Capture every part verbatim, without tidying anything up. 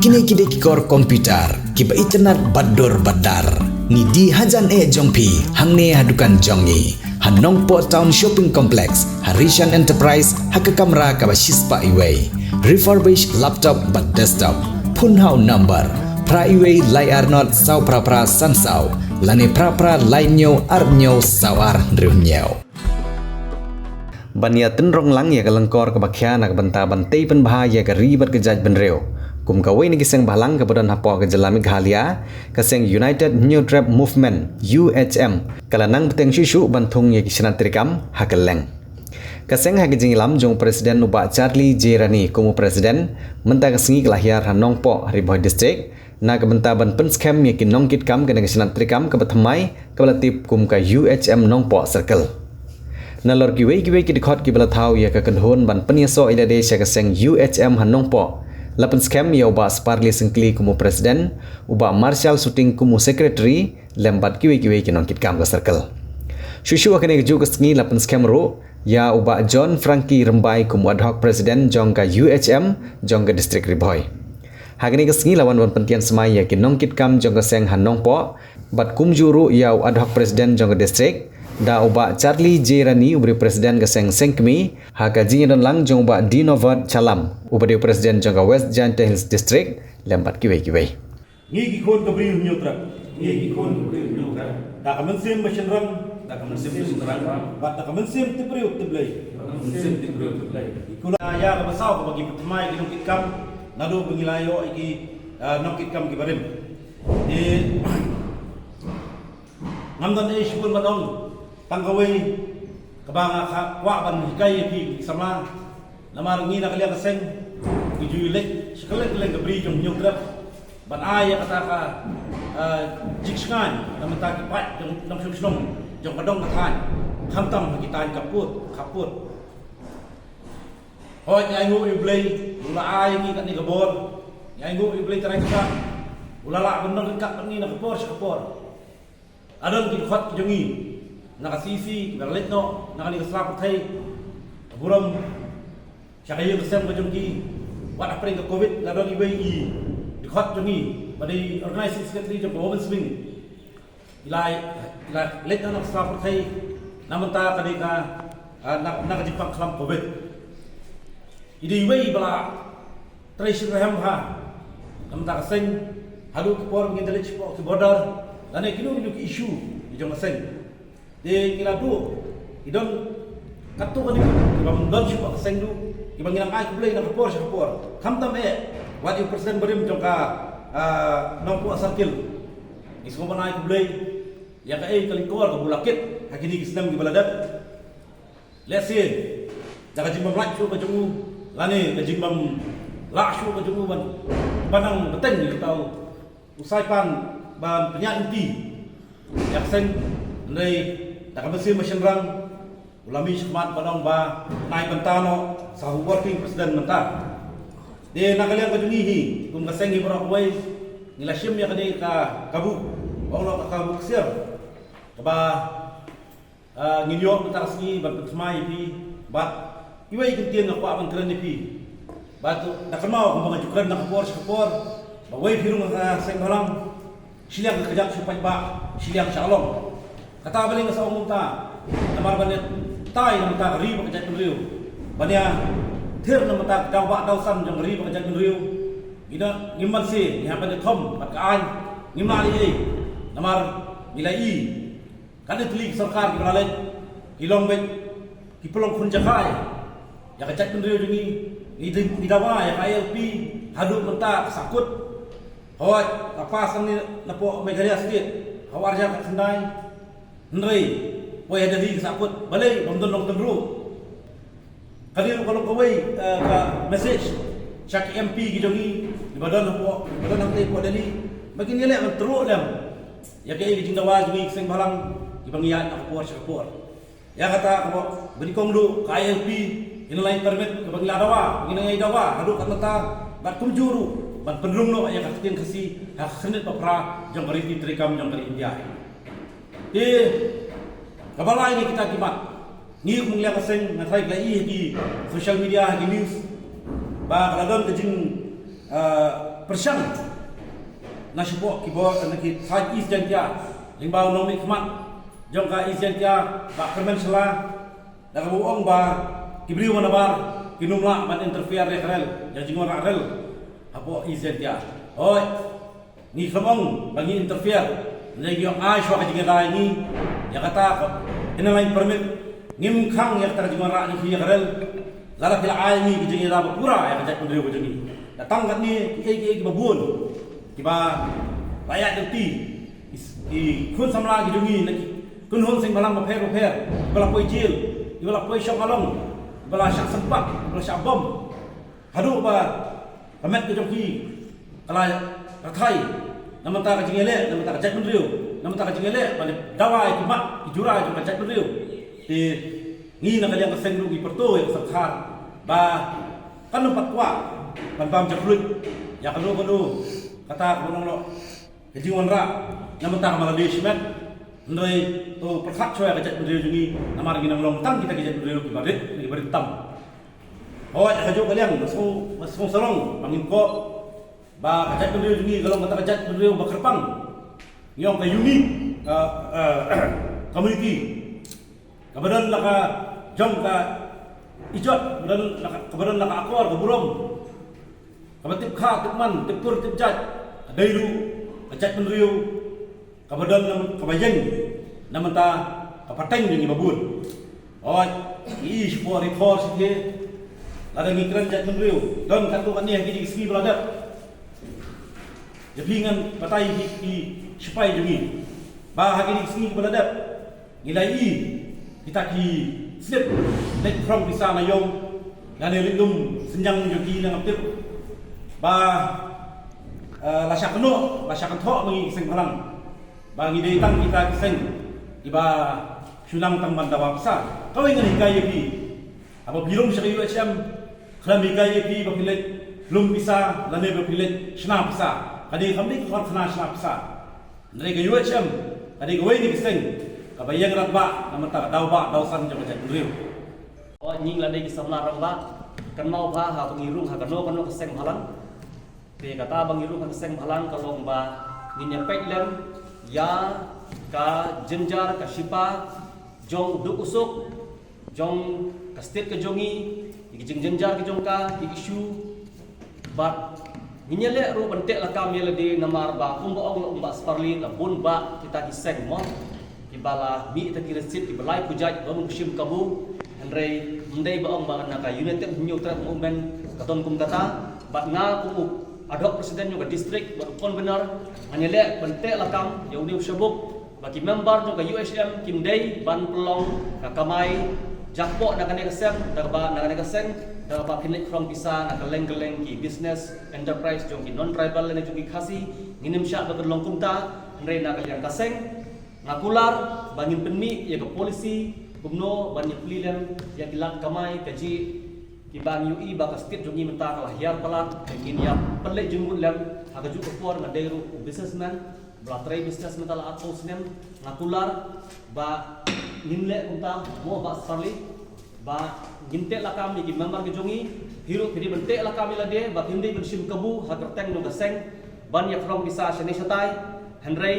Kine ki dei ki kor computer kiba itynnad bad dor bad dar. Ngi die hajan eh jong phi hangne ha dukan jong ngi ha Nongpoh Town Shopping Complex, ha Rishan Enterprise, ha ka kamra kaba shispah iwei. Refurbished laptop bad desktop. Phone ha u number phra iwei lai ar not saw phra phra san saw, lane phra phra lai hynñiew ar hynñiew saw ar hynriew hynñiew. Ban ïa tynrong lang ïa ka lyngkor kaba khia na ka bynta ban tei pynbha ïa ka ri bad ka jaitbynriew. Kum kawei na ki seng bhalang kaba don hapoh ka jylla Meghalaya, ka seng United Hynñiewtrep Movement, U H M, ka la nang bteng shuh shuh ban thung ïa ki shnat treikam ha kylleng. Ka seng, ha ka jingïalam jong u President u Bah Charlie J Rani kum u President, mynta ka sngi ka la hiar ha Nongpoh, Ri Bhoi District, na ka bynta ban pynskhem ïa ki nongkit kam kane ka shnat treikam kaba thymmai kaba la tip kum ka U H M Nongpoh Circle. Nalor kiwei kiwei ki dkhot kiba la thaw ïa ka kynhun ban pynïasoh ïalade sha ka seng U H M ha Nongpoh, la pynskhem ïa u Bah Sparly Syngkli kum u President, u Bah Marshal Suting kum u Secretary, lem bad kiwei kiwei ki nongkit kam ka circle. Shuh shuh ha kane kajuh ka sngi la pynskhem ruh ïa u Bah John Frankie Rymbai kum u Ad Hoc President jong ka U H M jong ka District Ri Bhoi. Ha kane ka sngi la wan ban pyntian smai ïa ki nongkit kam jong ka seng ha Nongpoh, bad kumjuh ruh ïa u Ad Hoc President jong ka District, da u Bah Charlie J Rani uba dei u President ka seng Sengkmie, ha ka jingïadon lang jong u Bah Dinovert Chalam uba dei u President jong ka West Jaintia Hills District, lem bad kiwei kiwei. Ngi ki khun ka Bri Hynñiewtrep. Ngi ki khun ka Bri Hynñiewtrep. Da ka mynsiem ba shynrang. Da ka mynsiem ba shynrang. Bad da ka mynsiem tipbriew tipblei. Da ka mynsiem tipbriew tipblei. Ngi kular ïa kaba saw kaba ki pynthymmai ki nongkit kam. Naduh ba ngi la ïoh ïa ki, ah, nongkit kam kiba rim. Te ngam don ei shuh ban ong tang kawei kaba nga kwah ban hikai ïa phi ki samla. Namar ngi na ka liang ka seng ngi ju leit sha kylleng kylleng ka Bri jong Hynñiewtrep ban ai ïa kata ka, ah, jingshngaiñ na bynta ki paid jong nongshong shnong jong ka dong ka thaiñ, khamtam ha ki thaiñ khappud khappud. Hooid, ngi ainguh ïa U Blei u la ai ngi katne ka bor. Ngi ainguh ïa U Blei Trai Kynrad u la lah ban nongryngkat bad ngi na ka por sha ka por. La don ki dkhot ki jong ngi na ka C E C kiba la leit noh na kane ka sla pyrthei. Ka burom sha ka ïing ka sem ka jong ki. Wat hapdeng ka Covid la don iwei i dkhot jong ngi ba dei Organizing Secretary jong ka Women's Wing. I la, i la leit noh na ka sla pyrthei na bynta kane ka, ah, na, na ka jingpang khlam Covid. I dei iwei ba la trei shitrhem bha na bynta ka seng haduh ka por ba ngin da leit shapoh ki border lane kino kino ki issue ki jong ka seng. Te ngi la duh i don katto katne kiba ym don shapoh ka seng duh kiba ngi nang ai khublei na ka por sha ka por. Khamtam eh wat ïa u President barim jong ka, ah, Nongpoh Circle. Ngi sngewbha ban ai khublei ïa kaei ka lyngkor kaba u la kit ha kine ki snem kiba la dep. Lehse da ka jingbym lah shuh ka jong u lane ka jingbym lah shuh ka jong u ban, ban nang bteng ïa uta u Saipan ban pynïaid lynti ïa ka seng. Hynrei da ka mynsiem ba shynrang u la mih shakhmat ban ong ba nai bynta noh sa u working president mynta. Te na ka liang ka jong ngi hi kum ka seng hi baroh kawei ngi la shim ïa kane ka kabu, ong noh ka kabu ksiar kaba Ah, ngin ïoh mynta ka sngi ban pynthymmai ïa phi bad iwei i kyntien nga kwah ban kren ïa phi. Bad to da kynmaw kumba nga ju kren na ka por sha ka por ba wei phi rung ha seng bhalang shiliang ka kjat shu paidbah shiliang sha long. Kata balei nga sa ong kumta namar ban ïa tai na mynta ka ri bad ka jaitbynriew, ban ïa thir na mynta ka daw bah daw san jong ka ri bad ka jaitbynriew. Ngim ban se ngi hap ban ïa thom bad ka aiñ, ngim lah lei ei namar ngi la i. Katne tylli ki sorkar kiba la leit ki long beit ki pynlong khun jaka ïa ka jaitbynriew jong ngi. Ngi dawa ïa ka I L P haduh mynta ka sahkut. Hooid, ka pass hangne napoh Meghalaya State ha u ar hajar khatkhyndai. Hynrei poi ha Delhi ka sahkut, balei? Bym don nongtynruh. Ka dei ruh ka long kawei, eh, ka message sha ki M P ki jong ngi kiba don hapoh, kiba don hangtei hapoh Delhi ba kin ïaleh ban tynruh lem ïa kaei ka jingdawa jong ngi ki seng bhalang kiba ngi ïaid na ka por sha ka por. Ïa kata kaba ba nyngkong duh ka I L P, Inner Line Permit, kaba ngi la dawa, ngi nang ïa dawa haduh katta katta bad kumjuh ruh ban pynrung noh ïa ka ktien Khasi ha ka khyrnit ba phra jong ka riti treikam jong ka ri India. Te kaba lai na kita ki mat, ngi kum ngi la ka seng nga tharai ki la i ha ki social media, ha ki news, ba ka la don ka jing, eh, pyrshang na shapoh ki bor na ki thaw East Jaintia, lyngba u nongmihkhmat jong ka East Jaintia, Bah Kyrmen Shylla, da kaba u ong ba ki briew ba nabar kim lah ban interfere ïa ka rel, ïa ka jingwanrah rel hapoh East Jaintia. Hooid, ngi khlem ong ba ngi interfere, ngi ïoh ai shuwa ka jingïada ïa ngi ïa kata ka Inner Line Permit. Ngim khang ïa kata ka jingwanrah jong phi ïa ka rel, lada phi la ai ïa ngi ka jingïada ba pura ïa ka jaitbynriew ka jong ngi. Tang katne kiei kiei kiba bun kiba la ïaid lynti, ki khun samla ki jong ngi na ki kynhun seng bhalang bapher bapher, kiba la poi jail, kiba la poi shong along, kiba la shah sympat, kiba la shah bom. Haduh ba ka met ka jong ki ka la rathai na bynta ka jingïaleh, na bynta ka jaitbynriew, na bynta ka jingïaleh ban dawa ïa ki mat ki jura jong ka jaitbynriew. Te ngi na ka liang ka seng ruh ngi pyrto ïa ka sorkar ba kan ym pat kwah ban bam jakluit ïa kano kano kata kaba long noh ka jingwanrah na bynta ka mala dei shimet. Hynrei to pyrkhat shuwa ïa ka jaitbynriew jong ngi, namar ngi nang long tang kita ki jaitbynriew kiba rit, kiba rit tam. Hooid, ha kajuh ka liang nga sngew, nga sngew sarong ba ngin kwah ba ka jaitbynriew jong ngi ka long kata ka jaitbynriew ba kyrpang, ngi ong ka unique, uh, uh, community, kaba don la ka jong ka ijot, kaba don la ka, kaba don la ka akor ka burom, kaba tip kha tip man, tip kur tip jait, ka dei ruh ka jaitbynriew kaba don na, kaba ïeng na bynta ka pateng jong ngi babun. Hooid, ngi ïohi shapoh Ri Thor shatei, lada ngi kren jaitbynriew, don katto katne ha kine ki sngi ba la dep. Ïa phi ngan batai ïa ki sipai jong ngi ba ha kine ki sngi ba la dep ngi la ïohi kita ki slip leit khrong pisa na ïong lane leit lum synñiang jong ki na ngam tip ba, eh, la shah kynnoh, la shah kynthoh ma ngi ki seng bhalang ba ngi dei tang kita ki seng kiba shu nang tang ban dawa pisa. Kawei ngan hikai ïa phi, haba phi rung sha ka U H M, khlem hikai ïa phi ba phi leit lum pisa lane ba phi leit shna pisa. Ka dei, kam dei ka khor khana shna pisa. Hynrei ka U H M ka dei kawei na ki seng kaba ïeng rangbah na bynta ka daw bah daw san jong ka jaitbynriew. Hooid, ngi la dei ki samla rangbah, kynmaw ba haba ngi rung ha kano kano ka seng bhalang, te kata ba ngi rung ha ka seng bhalang ka long ba ngin ïa peit lem ïa ka jynjar ka shipa jong u duk u suk jong ka state ka jong ngi, ïa ki jingjynjar ki jong ka, ki issue. Bad ngin ïaleh ruh ban teh lakam ïa lade namar ba kumba ong la u Bah Sparly, la bun bah kita ki seng mo kiba la mih ïa kita ki receipt kiba lai pujait, don u shim kabu. Hynrei ym dei ba ong ba na ka United Hynñiewtrep Movement ka don kum kata. Bad nga kum u ad hoc president jong ka district bad u convener, ngan ïaleh ban teh lakam ïa une u shabuk ba ki member jong ka U H M kim dei ban pynlong ka kamai jakpoh na kane ka seng, da kaba na kane ka seng, da kaba phin leit khrong pisa na kylleng kylleng ki business enterprise jong ki non-tribal lane jong ki Khasi. Ngin ym shah ba kan long kumta. Hynrei na ka liang ka seng nga kular ba ngin pynmih ïa ka policy kumno ban ïa plie lem ïa ki lad kamai kajih kiba ngi ïohi ba ka state jong ngi mynta ka la hiar palat. Ngin ïa pynleit jingmut lem. Ha kajuh ka por nga dei ruh u businessman ba la trei business mynta la arphew snem. Nga kular ba ngin leh kumta mo Bah Sparly, ba ngin teh lakam ïa ki member ki jong ngi. Phi ruh phi dei ban teh lakam ïa lade ba phin dei ban shim kabu ha kyrteng jong ka seng ban ïa khrong pisa shane shatai. Hynrei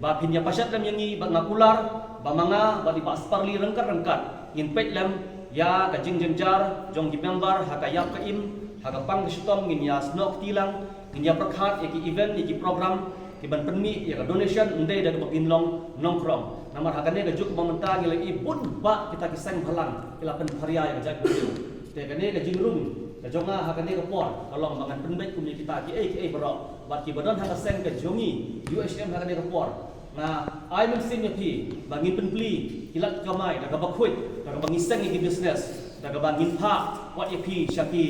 ba phin ïa pashat lem ïa ngi, ba nga kular ba ma nga bad i Bah Sparly ryngkat ryngkat ngin peit lem ïa ka jingjynjar jong ki member ha ka ïap ka im, ha ka pang ka shitom. Ngin ïa snoh kti lang, ngin ïa pyrkhat ïa ki event, ïa ki program kiban pynmih ïa ka donation, ym dei da kaba phin long nongkhrong. Namar ha kane ka juk ba mynta ngi la ïohi bun bah kita ki seng bhalang ki la pynpharia ïa ka jaitbynriew. Te kane ka jingrung ka jong nga ha kane ka por ka long ba ngan pynbeit kum ïa kita kiei kiei baroh. Bad kiba don ha ka seng ka jong ngi U H M ha kane ka por, nga ai mynsiem ïa phi ba ngin pynplie ki lad kamai da kaba khuid, da kaba ngi seng ïa ki business, da kaba ngin phah wat ïa phi sha ki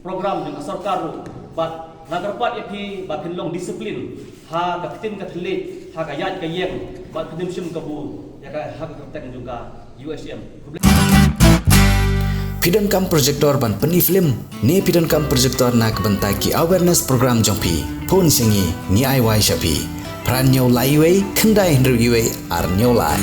program jong ka sorkar ruh. Bad nga kyrpad ïa phi ba phin long discipline ha ka ktien ka thylliej, ha ka ïaid ka ïeng, bad phin ym shim kabu ïa ka ha ka kyrteng jong ka U H M. Khublei. Phi donkam projector ban pyni film ne phi donkam projector na ka bynta ki awareness program jong phi? Phone sha ngi, ngi ai wai sha phi. Phra hynñiew lai wei, khyndai hynriew wei, ar hynñiew lai.